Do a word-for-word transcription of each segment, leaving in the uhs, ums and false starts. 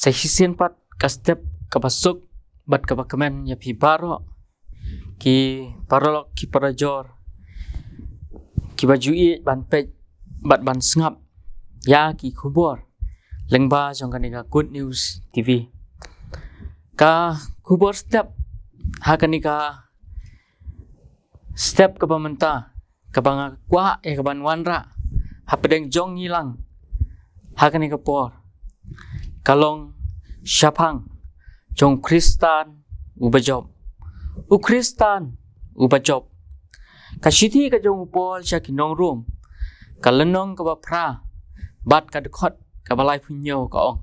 Sa shisien pat ka step kaba suk bad kaba kmen ïa phi baroh ki paralok ki parajor kiba ju ïeit ban peit bad ban sngap ïa ki khubor lyngba jong kane ka Good News T V. Ka khubor step ha kane ka step kaba mynta kaba nga kwah ïa kaban wanrah hapdeng jong ngi lang ha kane ka por ka long shaphang jong u Khristan uba jop. U Khristan uba jop. Ka shithi ka jong u Paul sha ki nong Rom ka lynnong kaba phra bad ka dkhot kaba laiphew hynñiew ka ong: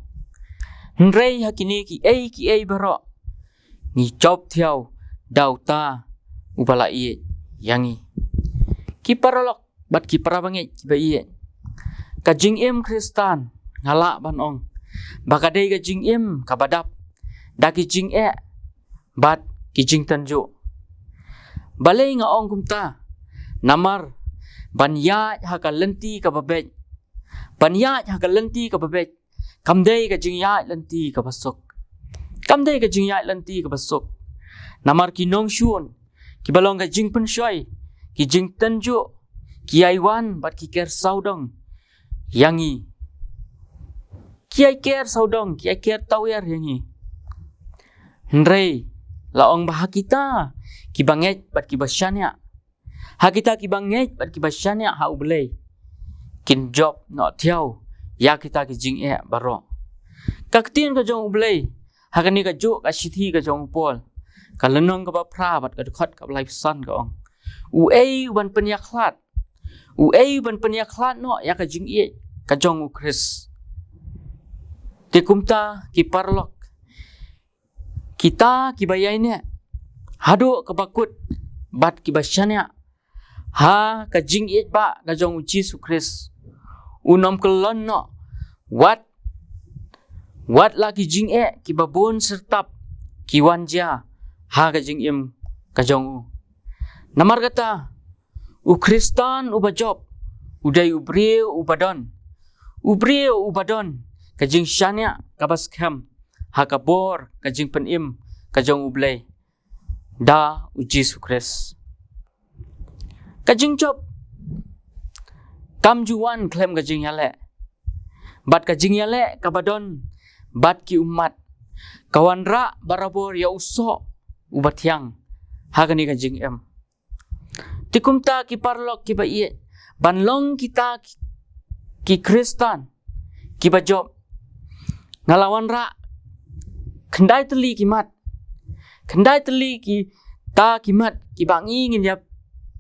Hynrei ha kine kiei kiei baroh ngi jop thiaw da uta uba la ïeit ïa ngi. Ki paralok bad ki parabangeit kiba ïeit, ka jingim Khristan nga lah ban ong ba ka dei ka jingim kaba dap da ki jingeh bad ki jingtynjuh. Balei nga ong kumta? Namar ban ïaid ha ka lynti kaba beit, ban ïaid ha ka lynti kaba beit kam dei ka jingïaid lynti kaba suk. Kam dei ka jingïaid lynti kaba suk. Namar ki nongshun kiba long ka jingpynshoi, ki jingtynjuh, ki ïai wan bad ki ker sawdong ïa ngi. Ki ïai ker sawdong, ki ïai ker tawiar ïa ngi. Hynrei la ong ba ha kita kiba ngeit bad kiba shaniah, ha kita kiba ngeit bad kiba shaniah ha U Blei, kin jop noh thiaw ïa kita ki jingeh baroh. Ka ktien ka jong U Blei ha kane kajuh ka shithi ka jong u Paul, ka lynnong kaba phra bad ka dkhot kaba laiphew san ka ong: Uei uban pynïakhlad? Uei uban pynïakhlad noh ïa ka jingïeit ka jong U Khrist? Te kumta ki paralok, kita kiba ïaineh haduh kaba kut bad kiba shaniah ha ka jingïeit ba ka jong U Jisu Khrist, un ym kyllon noh wat, wat la ki jingeh kiba bun syrtap ki wan jia ha ka jingim ka jong u. Namar kata, u Khristan uba jop u dei u briew uba don, u briew uba don ka jingshaniah kaba skhem ha ka bor ka jingpynim ka jong U Blei da U Jisu Khrist. Ka jingjop kam ju wan khlem ka jingïaleh, bad ka jingïaleh kaba don bad ki ummat ka wanrah barabor ïa u soh uba thiang ha kane ka jingim. Te kumta ki paralok kiba ïeit, ban long kita ki, ki Khristan kiba jop, nga la wanrah khyndai tylli ki mat, khyndai tylli kita ki mat kiba ngi ngin ïa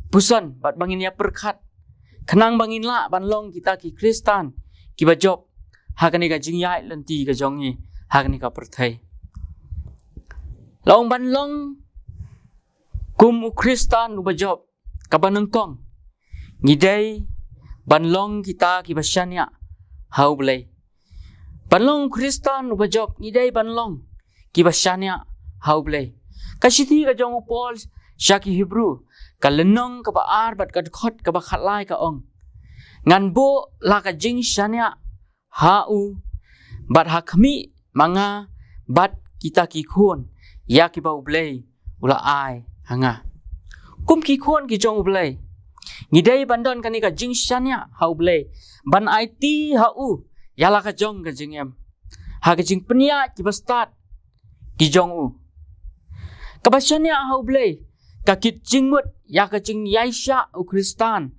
puson bad ba ngin ïa pyrkhat, khnang ba ngin lah ban long kita ki Khristan kiba jop ha kane ka jingïaid lynti ka jong ngi ha kane ka pyrthei. La ong ban long kum u Khristan uba jop, kaba nyngkong, ngi dei ban long kita kiba shaniah ha U Blei. Ban long u Khristan uba jop, ngi dei ban long kiba shaniah ha U Blei. Ka shithi ka jong u Paul sha ki Hebru, ka lynnong kaba ar bad ka dkhot kaba khatlai ka ong: Ngan buh la ka jingshaniah ha u bad ha khmih ma nga bad kita ki khun ïa kiba U Blei u la ai ha nga. Kum ki khun ki jong U Blei, ngi dei ban don kane ka jingshaniah ha U Blei, ban aiti ha u ïa la ka jong ka jingim, ha ka jingpynïaid kiba stad ki jong u. Kaba shaniah ha U Blei ka kit jingmut ïa ka jingïaishah u Khristan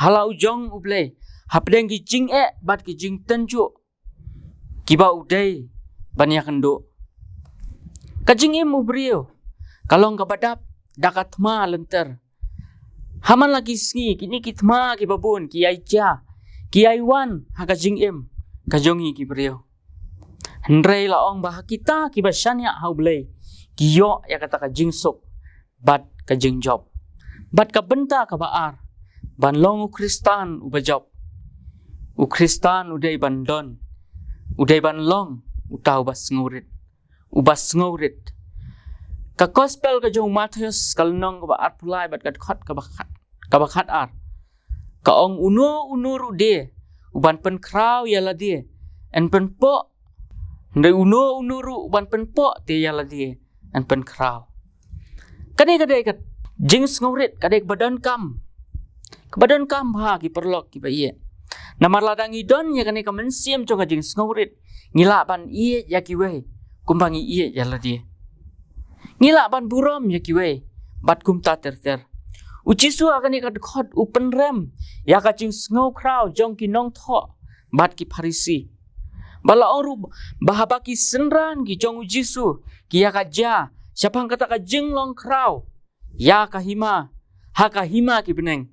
ha la u jong U Blei hapdeng ki jingeh bad ki jingtynjuh kiba u dei ban ïakynduh. Ka jingim u briew ka long kaba dap da ka thma lynter. Ha man la ki sngi kine ki thma kiba bun ki ïai jia, ki ïai wan ha ka jingim ka jong ngi ki briew. Hynrei la ong ba ha kita kiba shaniah ha U Blei ki ïoh ïa kata ka jingsuk bad ka jingjop. Bad ka bynta kaba ar, ban long u Khristan uba jop, u Khristan u dei ban don, u dei ban long uta uba sngewrit, uba sngewrit. Ka Gospel ka jong u Mathaios ka lynnong kaba arphew lai bad ka dkhot kaba khat, kaba khat ar, ka ong: Uno uno ruh de uban pynkhraw ïa lade yn pynpoh Hynrei uno uno ruh ban pynpoh te ïa lade yn pynkhraw. Kane ka dei ka jingsngewrit, ka dei kaba donkam. Kaba donkam ha ki paralok kiba ïeit. Namar lada ngi don ïa kane ka mynsiem jong ka jingsngewrit, ngi lah ban ïeit ïa kiwei kumba ngi ïeit ïa lade. Ngi lah ban burom ïa kiwei bad kumta ter ter. U Jisu ha kane ka dkhot u pynrem ïa ka jingsngewkhraw jong ki nongthoh bad ki Pharisi. Ba la ong ruh ba haba ki synran ki jong u Jisu ki ïa ka jia shaphang kata ka jinglong khraw ïa ka hima ha ka hima ki bneng,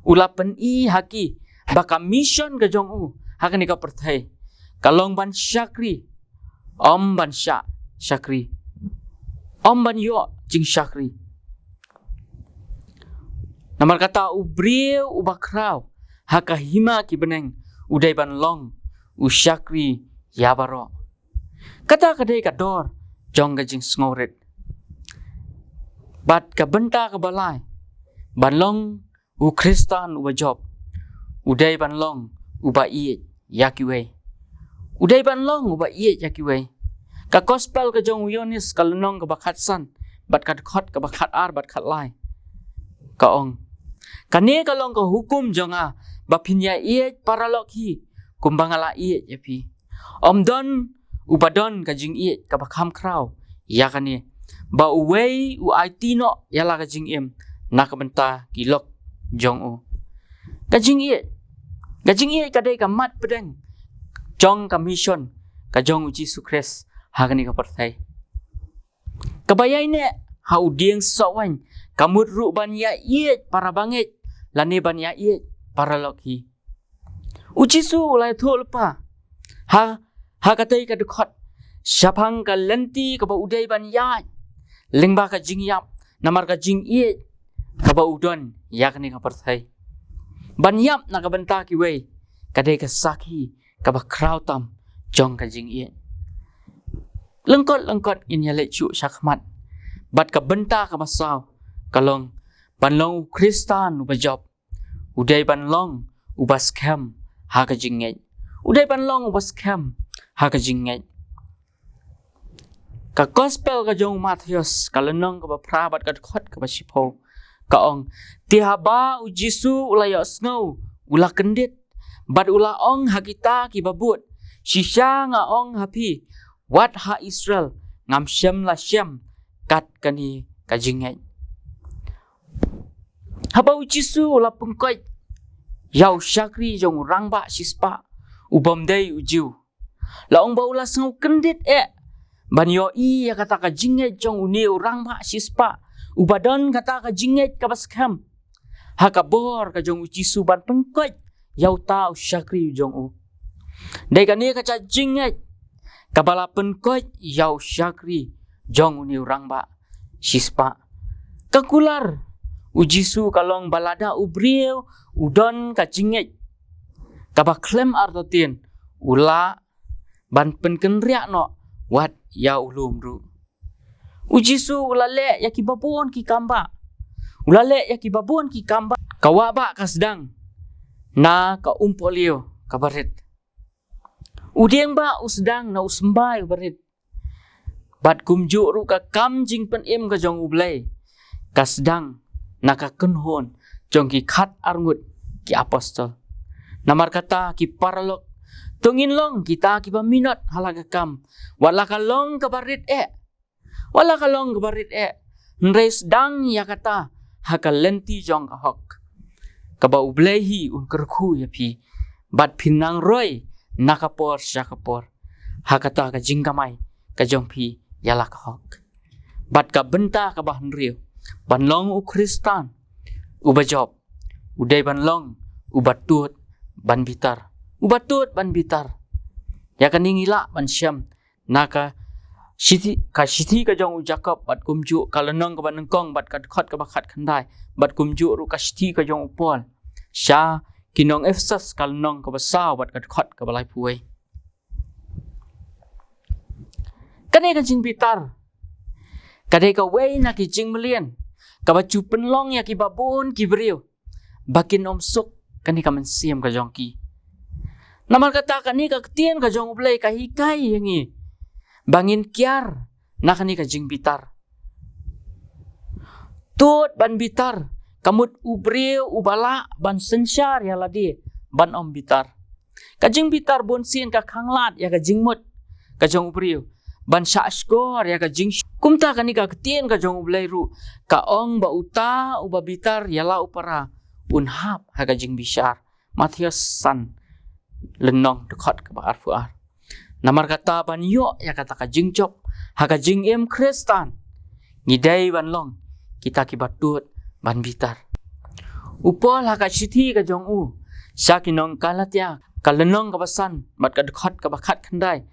u la pyni ha ki ba ka mission ka jong u ha kane ka pyrthei ka long ban shakri, ym ban shah shakri, ym ban ïoh jingshakri. Namar kata u briew uba khraw ha ka hima ki bneng u dei ban long u shakri ïa baroh. Kata ka dei ka dor jong ka jingsngewrit. Bad ka bynta kaba lai ban long u Khristan uba jop, u dei ban long uba ïeit ïa kiwei. U dei ban long uba ïeit ïa kiwei. Ka gospel ka jong u Ïoannis ka lynnong kaba khatsan bad ka dkhot kaba khatar bad khatlai ka ong, kane ka long ka hukum jong nga, ba phin ïa ïeit paralok hi kumba nga la ïeit ïa phi. Ym don uba don ka jingïeit kaba kham khraw ïa kane, ba uwei u aiti noh ïa la ka jingim na ka bynta ki lok jong u. Ka jingïeit, ka jingïeit ka dei ka mat pdeng jong ka mission ka jong u Jisu Khrist ha kane ka pyrthei. Kaba ïaineh ha u dieng sohwaiñ ka mut ruh ban ïa ïeit para bangeit lane ban ïa ïeit paralok hi. U Jisu u la ïathuh lypa ha ha katei ka dkhot shaphang ka lynti kaba u dei ban ïaid lyngba ka jingïap namar ka jingïeit kaba u don ïa kane ka pyrthei. Ban ïap na ka bynta kiwei ka dei ka sakhi kaba khraw tam jong ka jingïeit. Lyngkot lyngkot ngin ïa leit shuh shakhmat bad ka bynta kaba saw ka long ban long u Khristan uba jop. U dei ban long uba skhem ha ka jingngeit. U dei ban long uba skhem ha ka jingngeit. Ka gospel ka jong u Mathaios ka lynnong kaba phra bad ka dkhot kaba shiphew ka ong, te haba u Jisu u la ïohsngew u la kyndit bad u la ong ha kita kiba bud, shisha nga ong ha phi, wat ha Israel ngam shym la shem kat kane ka jingngeit. Haba u Jisu u la pynkoit ïa u shakri jong u rangbah shispah u bym dei u Jiw, la ong ba u la sngew kyndit eh ban ïohi ïa kata ka jingngeit jong une u rangbah shispah uba don kata ka jingngeit kaba skhem ha ka bor ka jong u Jisu ban pynkoit ïa uta u shakri jong u. Dei kane ka jingngeit kaba la pynkoit ïa u shakri jong une u rangbah shispah. Ka kular u Jisu ka long ba lada u briew u don ka jingngeit kaba khlem artatien, u lah ban pynkynriah noh wat ïa u lum ruh. U Jisu u la leh ïa kiba bun ki kambah. U la leh ïa kiba bun ki kambah. Ka wah bah ka sdang na ka umpohliew kaba rit. U dieng bah u sdang na u symbai uba rit. Bad kumjuh ruh ka kam jingpynim ka jong U Blei ka sdang na ka kynhun jong ki khat arngut ki apostol. Namar kata ki paralok, to ngin long kita kiba minot ha la ka kam, wat la ka long kaba rit eh. Wat la ka long kaba rit eh, hynrei sdang ïa kata ha ka lynti jong ka hok, kaba U Blei hi un kyrkhu ïa phi bad phin nang roi na ka por sha ka por ha kata ka jingkamai ka jong phi ïa la ka hok. Bad ka bynta kaba hynriew, ban long u Khristan uba jop, u dei ban long uba tut ban bitar. Uba tut ban bitar. Ïa kane ngi lah ban shem na ka shithi, ka shithi ka jong u Jakob bad kumjuh ka lynnong kaba nyngkong bad ka dkhot kaba khatkhyndai, bad kumjuh ruh ka shithi ka jong u Paul sha ki nong Ephesus ka lynnong kaba saw bad ka dkhot kaba laiphew wei. Kane ka jingbitar ka dei kawei na ki jingmlien kaba ju pynlong ïa kiba bun ki briew ba kin ym suk kane ka mynsiem ka jong ki. Namar kata kane ka ktien ka jong U Blei ka hikai ïa ngi ba ngin kiar na kane ka jingbitar. Tut ban bitar, ka mut u briew uba lah ban synshar ïa lade ban ym bitar. Ka jingbitar bun sien ka khanglad ïa ka jingmut ka jong u briew ban shah shkor ïa ka jing. Kumta kane ka ktien ka jong U Blei ruh ka ong ba uta uba bitar ïa la u para un hap ha ka jingbishar. Mathaios san, lynnong dkhot kaba arphew ar. Namar kata ban ïoh ïa kata ka jingjop ha ka jingim Khristan, ngi dei ban long kita kiba tut ban bitar. U Paul ha ka shithi ka jong u sha ki nong Galatia, ka lynnong kaba san bad ka dkhot kaba khatkhyndai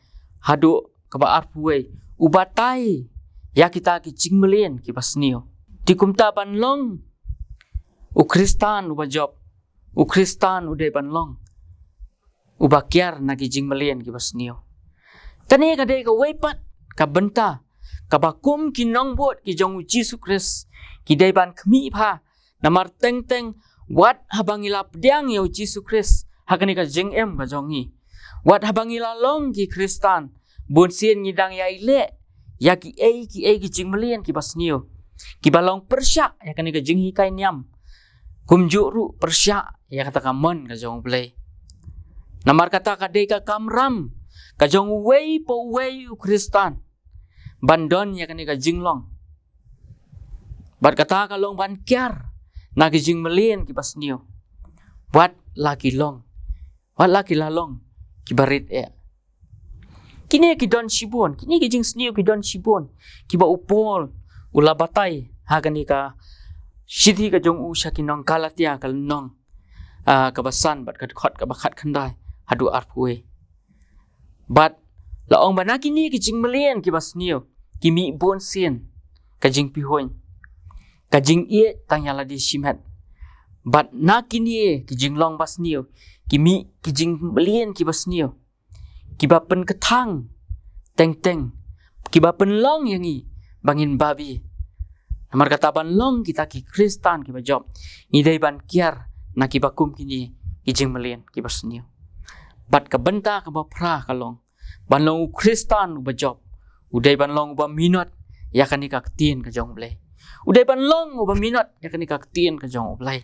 haduh kaba arphew wei, u batai ïa kita ki jingmlien kiba sniew. Te kumta ban long u Khristan uba jop, u Khristan u dei ban long uba kiar na ki jingmlien kiba sniew. Kane ka dei kawei pat ka bynta kaba kum ki nongbud ki jong U Jisu Khrist ki dei ban khmih bha. Namar teng teng wat haba ngi la pdiang ïa U Jisu Khrist ha kane ka jingim ka jong ngi, wat haba ngi la long ki Khristan, bun sien ngi dang ïai leh ïa kiei kiei ki jingmlien kiba sniew, kiba long pyrshah ïa kane ka jinghikai niam, kumjuh ruh pyrshah ïa kata ka mon ka jong U Blei. Namar kata ka dei ka kamram ka jong uwei pa uwei u Khristan ban don ïa kane ka jinglong. Bad kata ka long ban kiar na ki jingmlien kiba sniew, wat la ki long, wat la ki la long kiba rit eh. Kine ki don shibun, kine ki jingsniew ki don shibun kiba u Paul u la batai ha kane ka shithi ka jong u sha ki nong Galatia, ka lynnong, ah, kaba san bad ka dkhot kaba khatkhyndai haduh arphew wei. Bad la ong ba na kine ki jingmlien kiba sniew ki mih bun sien ka jingpihuiñ, ka jingïeit tang ïa lade shimet. Bad na kine ki jinglong ba sniew ki mih ki jingmlien kiba sniew, kiba pynkthang teng teng, kiba pynlong ïa ngi ba ngin babe. Namar kata ban long kita ki Khristan kiba jop, ngi dei ban kiar na kiba kum kine ki jingmlien kiba sniew. Bad ka bynta kaba phra ka long ban long u Khristan uba jop, u dei ban long uba minot ïa kane ka ktien ka jong U Blei. U dei ban long uba minot ïa kane ka ktien ka jong U Blei.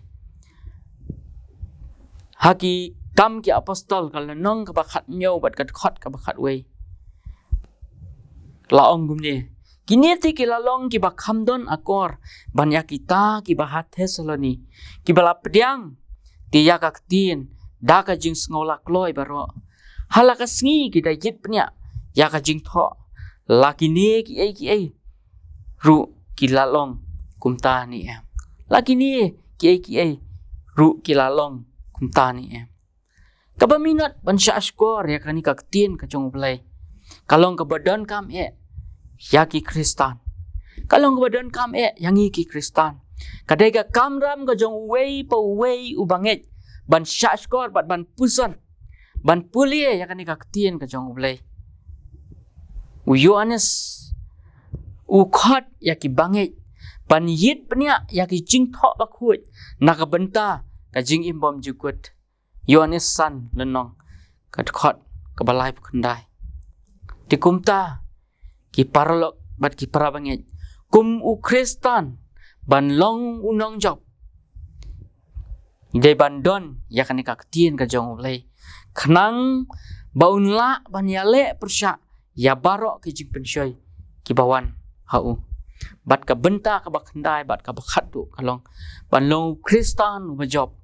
Ha ki Kam ki Apostol, ka lynnong kaba khathynñiew bad ka dkhot kaba khatwei, la ong kumne: Kine te ki la long kiba kham don akor ban ïa kita kiba ha Thessaloni, kiba la pdiang te ïa ka ktien da ka jingsngew la kloi baroh. Ha la ka sngi ki da ïit bniah ïa ka jingthoh. La kine kiei kiei ruh ki la long kumta ne em? La kine kiei kiei ruh ki la long kumta ne em? Kaba minot ban shah shkor ïa kane ka ktien ka jong U Blei ka long kaba donkam eh ïa ki Khristan. Ka long kaba donkam eh ïa ngi ki Khristan. Ka dei ka kamram ka jong uwei pa uwei u bangeit ban shah shkor bad ban puson, ban pule ïa kane ka ktien ka jong U Blei. U Ïoannis u khot ïa ki bangeit ban ïit bniah ïa ki jingthoh bakhuid na ka bynta ka jingim bymjukut. Ïoannis san, lynnong ka dkhot kaba laiphew khyndai. Te kumta, ki paralok bad ki parabangeit, kum u Khristan, ban long u nongjop, dei ban don ïa kane ka ktien ka jong U Blei, khnang ba un lah ban ïaleh pyrshah ïa baroh ki jingpynshoi kiba wan ha u. Bad ka bynta kaba khyndai bad kaba khatduh ka long ban long u Khristan uba jop.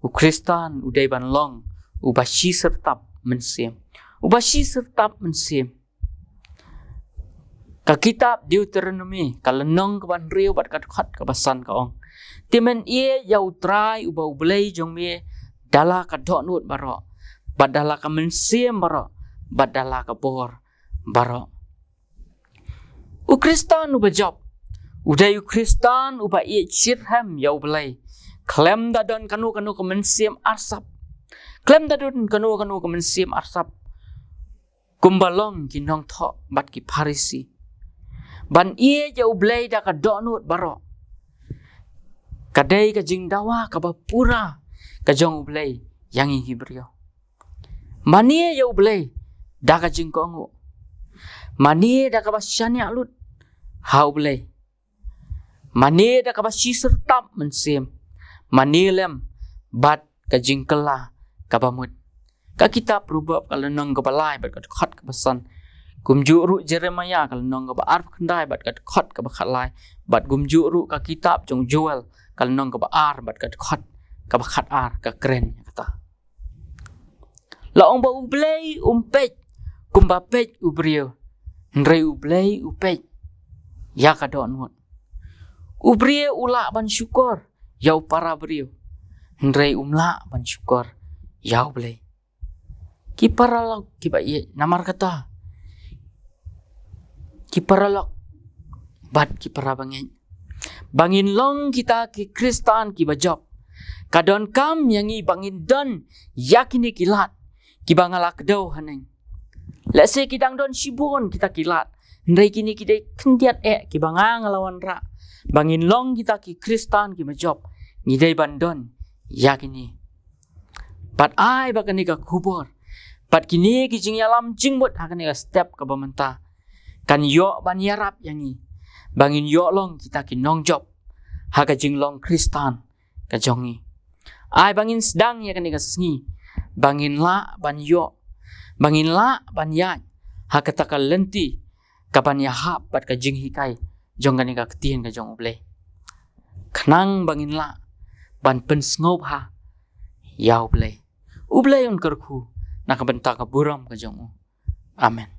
U Khristan u dei ban long uba shisyrtap mynsiem. Uba shisyrtap mynsiem. Ka kitab Deuteronomi, ka lynnong kaba hynriew bad ka dkhot kaba san ka ong: Te men ïeit ïa U Trai uba U Blei jong me da la ka dohnud baroh, bad da la ka mynsiem baroh, bad da la ka bor baroh. U Khristan uba jop u dei u Khristan uba ïeit shitrhem ïa U Blei, khlem da don kano kano ka mynsiem arsap. Khlem da don kano kano ka mynsiem arsap kumba long ki nongthoh bad ki Pharisi. Ban ïeit ïa U Blei da ka dohnud baroh ka dei ka jingdawa kaba pura ka jong U Blei ïa ngi ki briew. Mane ïa U Blei da ka jingkohnguh. Mane da kaba shaniah lut ha U Blei. Mane da kaba shisyrtap mynsiem. Mane lem bad ka jingkylla kaba mut. Ka kitab Proverb ka lynnong kaba lai bad ka dkhot kaba san. Kumjuh ruh Jeremiah ka lynnong kaba arphew khyndai bad ka dkhot kaba khatlai. Bad kumjuh ruh ka kitab jong Joel ka lynnong kaba ar bad ka dkhot kaba khatar ka kren ïa kata. La ong ba U Blei um peit kumba peit u briew. Hynrei U Blei u peit ïa ka dohnud. U briew u lah ban shukor ïa u para briew. Hynrei um lah ban shukor ïa U Blei. Ki paralok kiba ïeit, namar kata, ki paralok bad ki para bangeit, ba ngin long kita ki Khristan kiba jop. Ka donkam ïa ngi ba ngin don ïa kine ki lad kiba nga la kdew haneng. Lehse ki dang don shibun kita ki lad, hynrei kine ki dei khyndiat eh kiba nga nga la wanrah. Ba ngin long kita ki Khristan kiba jop, ngi dei ban don ïa kine. Bad ai ba kane ka khubor bad kine ki jingïalam jingmut ha kane ka step kaba mynta kan ïoh ban ïarap ïa ngi ba ngin ïoh long kita ki nongjop ha ka jinglong Khristan ka jong ngi. Ai ba ngin sdang ïa kane ka sngi ba ngin lah ban ïoh, ba ngin lah ban ïaid ha kata ka lynti kaban ïahap bad ka jinghikai jong kane ka ktien ka jong U Blei, khnang ba ngin lah ban pynsngewbha ïa U Blei. U Blei un kyrkhu na ka bynta ka burom ka jong u. Amen.